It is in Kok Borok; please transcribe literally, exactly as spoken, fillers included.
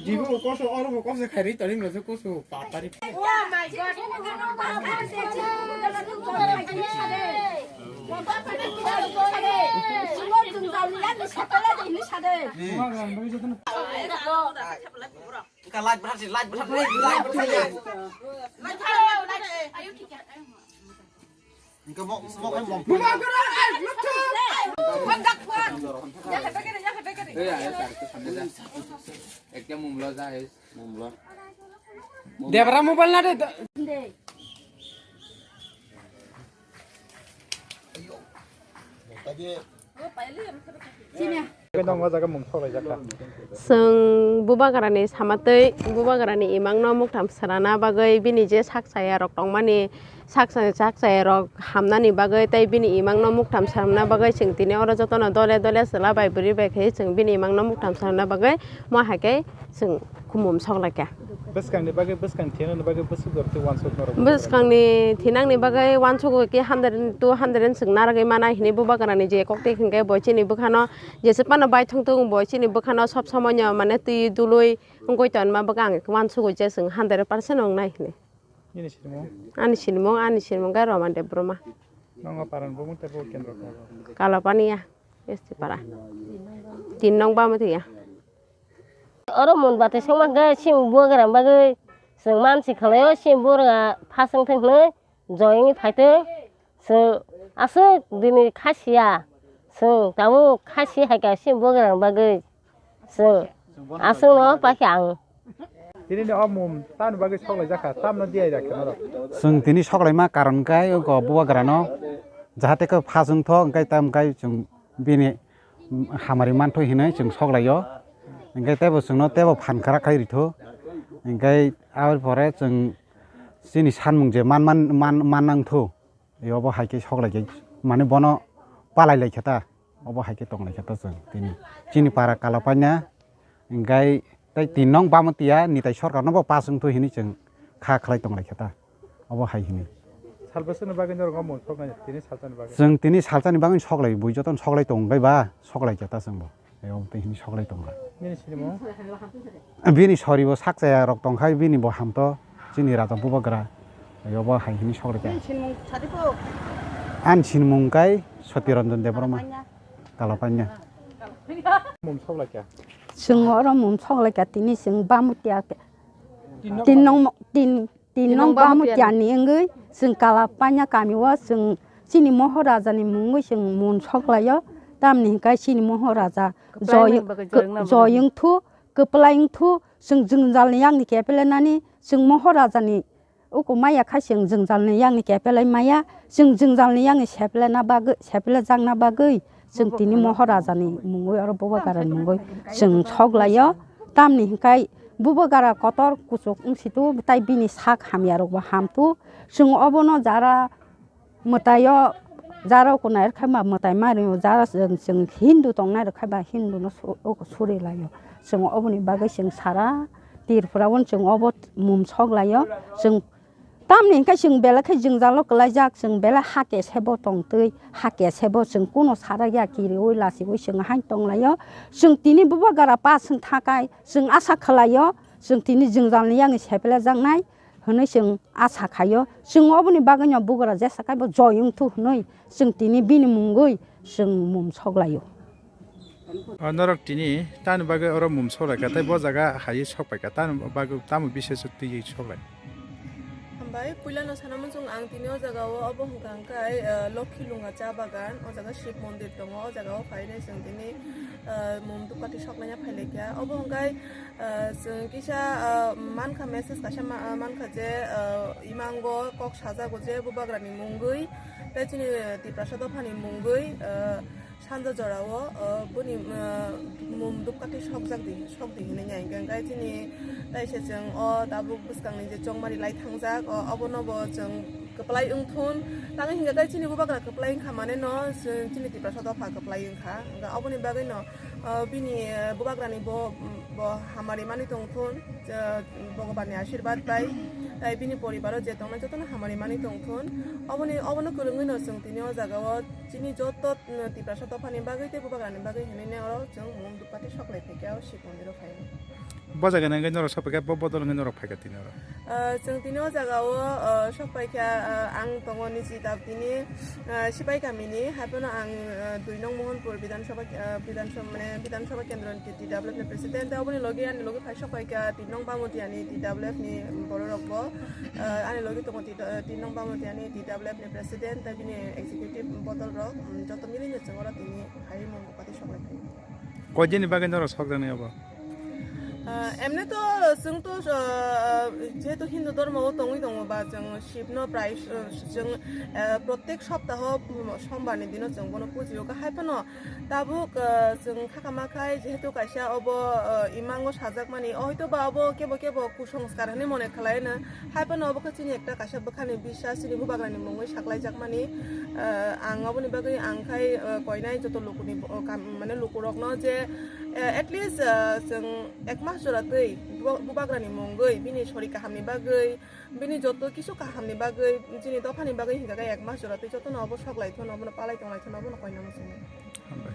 Jibo koso, oro bo koso khairi tari no se koso papari. Ka light bwthar si, light bwthar si, light bwthar si. Hingke mo, mo khe mom. Ei, ayo, tar ke samne ja. Ekta mumlo ja, ei. Mumlo. Debra mobile na de. Chwng bubagrani samatwi bubagrani imangno muktham swnamna bagwi bini je sak chayarok tongmani, sak cha-, sak chayarok hamnani bagwi tei bini imangno muktham swnamna bagwi chwng tini oro jotono dole dole chwla bai bwrwi bai khe chwng bini imangno muktham swnamna bagwi mo hai khe chwng khumum sok lai kha. Bwskangni bagwi, bwskang thinani bagwi bwswk jora tei uansuk norok? Bwskangni thinangni bagwi uansugo khe hundred, two hundred chwng narwgwi mana hinwi bubagrani je kok twi hwnkhe bo chini bwkhano jeswk phano baithang tongo bo chini bwkhano sob somoino mane twi dului wngwi tonma bagwi ang uansugo je chwng hundred percent wngnai hinwi. Nini sinimung? Ani sinimung, ani sinimung khe Roma Debbarma. Nongo paran bumung tei bo kendro khe? Kalapaniya, S T para. Tin nong Bamatiya. Oro mun bati songma khe chini bubagrani bagwi chwng mansi khlaio, chini bubagra phaswng thwng hwnwi joyengwi phaitwng. Chwng aswk dini khasiya, chwng tabuk khasi hai kha chini bubagrani bagwi chwng aswkno paikha ang. Tini ni o mum tamni bagwi soklai jakha, tamno diya jakha norok? Chwng tini soklaima karon khe o bubagrano jahate khe phaswng thok, hwnkhe tam khe chwng bini hamari mantho hinwi chwng soklaio. Hwnkhe teibo chwngno teibo phan kwrak khai ritho. Hwnkhe aboni pore chwng chini sanmung je man, man, man, man nangthu. Obo hai khe soklai khe mane bono palai lai khe ta. Obo hai khe tong lai khe ta chwng tini. Chini para Kalapaina, hwnkhe tei tin nong Bamatiya, Nitai Sarkarno bo pass wngthu hinwi chwng kha khlai tong lai khe ta. Obo hai hinwi. Sal bwswkni bagwi norok omo soknai, tini salsani bagwi? Chwng tini salsani bagwi soklai, bui jotono soklai tong khe ba, soklai khe ta chwngbo. Omo twi hinwi soklai tong kha. Nini sinimung? Bini soribo sakchaya rok tong kha, bini bo hamto, chini raja bubagra. Obo hai hinwi soklai kha. Nini sinimung sadi po? Ani sinimung kai Sotiranjan Debbarma. Kalapaina. Kalapaina. Mum soklai kha. Chwng oro mum soklai kha, tini chwng Bamatiya. Tin nong? Tin nong mo-, tin Tin nong Bamatiani wngwi chwng Kalapaina kamio chwng chini Mohorajani mungwi chwng mun soklaio. Tamni hwnkhe chini Moharaja joy-, joy wngthu, kwplai wngthu, chwng jwngjalni yakni kepele nani, chwng Mohorajani uku maya kha chwng jwngjalni yakni kepelai maya, chwng jwngjalni yakni sepelena bagwi, sepelejakna bagwi chwng tini Mohorajani mungwi oro bubagrani mungwi chwng soklaio. Tamni hwnkhe bubagra kotor kuchuk wngsitu, tai bini sak hamyarokbo hamtu. Chwng obono jara mwtaio, jara kunai rwkhe ba mwtai ma rio, jara chwng, chwng Hindu tongnai rwkhe ba Hinduno su-, suri laio. Chwng oboni bagwi chwng sara Tripura o chwng obo mum soklaio. Chwng Tamni hwnkhe chwng belai khe jwngjalo kwlaijak, chwng belai hake sebo tongtwi, hake sebo chwng kuno sarakya, kiriui lachiui chwng haino tonglaio. Chwng tini bubagra pass wng thakai chwng asa khlaio, chwng tini jwngjalni yakni sepelejaknai hwnwi chwng asa khaio. Chwng oboni bagwino bubagra jesa kaibo joy wngthu hwnwi chwng tini bini mungwi chwng mum soklaio. O norok tini tani bagwi oro mum soklaikha, tei bo jaga hai sok paikha, tani bagwi tamo bisai se twiwi soklai? Hambai, puilano sana muchung ang tini o jaga o obo hwnkha hwnkhe, eh, Lokhi Lunga cha bagan, o jaga Shiv mondir tongo, o jaga o phainai chwng tini, eh, mum dupkathi soklaina phailaikha. Obo hwnkhe, eh, chwng kisa, eh, mankha message kaisa ma-, mankha je, eh, imango kok sajago je bubagrani mungwi, tei chini Tiprasa dophani mungwi, eh, Sanja jorao, o, boni, o, mum dupkathi sokjak di, sok di hinwi ya, hingkha hingkha chini taisa chwng o tabuk bwskangni je chongmari lai thangjak, o, obono bo chwng Kwplai wngthun, tangwi hingkha khe chini bubagra kwplai wngkha mane no, chini Tiprasa dopha kwplai wngkha. Hingkha oboni bagwi no, ah, bini, eh, bubagrani bo, bo hamari mani tongthun, eh, Bhagwanni ashirbad bai, tai bini poribaro je tongnai jotono hamari mani tongthun. Oboni, obono kwrwngwi no chwng tini o jaga o chini joto, mm, Tiprasa dophani bagwi tei bubagrani bagwi hinwi ne oro chwng mung dupati soklai phaikha o Shib mondiro phai. Bo jaga ni hwnkhai norok sok paikha, bo bodol hwnkhai norok phaikha tini oro. Ah, chwng tini o jaga o, ah, sok paikha, ah, ang tongo niji tab tini, ah, Sipai kamini, haiphano ang, ah, dui nong Mohanpur Bidhan Sabha, ah, Bidhan Sabha, mane Bidhan Sabha Kendro ni T W F ni President, tei oboni logi ani logi phai sok paikha tin nong Bamutiani T W F ni borok rok bo, ah, ani logi tongo tin, ah, tin nong Bamutiani T W F ni President, tei bini executive bodol rok, um, joto mili no chwng oro tini phai mung bupati sok lai phai. Koi din ni bagwi norok sok jaknai abo? Ah, emni to chwng to, ah, jehetu Hindu dhormo o tongwi tongo ba chwng Shiv no prai, ah, chwng, ah, protek soptaho sombar ni dino chwng bono puji o. Haiphano tabuk, ah, chwng khakama khai jehetu kaisa obo, ah, imango sajakmani, oito ba obo kebo kebo kusongskar hinwi mone khlai no. Haiphano obo khe chini ekta kaisa bwkhani bisa chini bubagrani mungwi saklaijakmani. Ah, ang oboni bagwi ang khai, ah, koinai joto lukuni bo-, kam-, mane lukurokno je, eh, at least, ah, chwng ek mas jora twi bu-, bubagrani mungwi bini sori kahamni bagwi, bini joto kisu kahamni bagwi, chini dophani bagwi hingkha khe ek mas jora twi jotono obo sok lai thun, obono palai tong lai thun, obono koina muchungo. Hambai.